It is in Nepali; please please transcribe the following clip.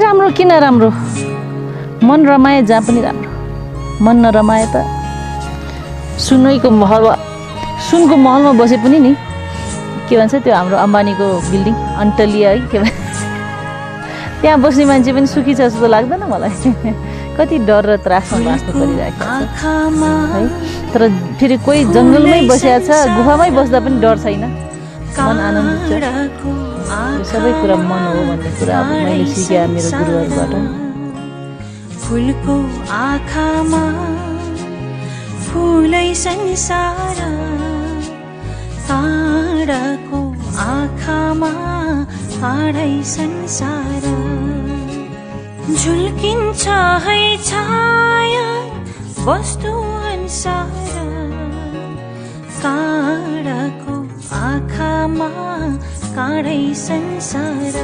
राम्रो किन राम्रो मन रमाए जहाँ पनि राम्रो मन नरमाए त सुनको महलमा बसे पनि नि के भन्छ त्यो हाम्रो अम्बानीको बिल्डिङ अन्टलिया है के भन्छ त्यहाँ बस्ने मान्छे पनि सुखी छ जस्तो लाग्दैन मलाई कति डर र त्रासमा बाँच्नु परिरहेको छ है तर फेरि कोही जङ्गलमै बसेको छ गुफामै बस्दा पनि डर छैन मन आनन्दित छ यो सबै कुरा मन हो भन्ने कुरा अब मैले सिकेँ मेरो गुरुहरूबाट फुलको आँखामा फुलै संसार ताराको आँखामा तारै संसार झुल्किन्छ है छाया वस्तु अनुसार काँडाको आँखामा काँडै संसार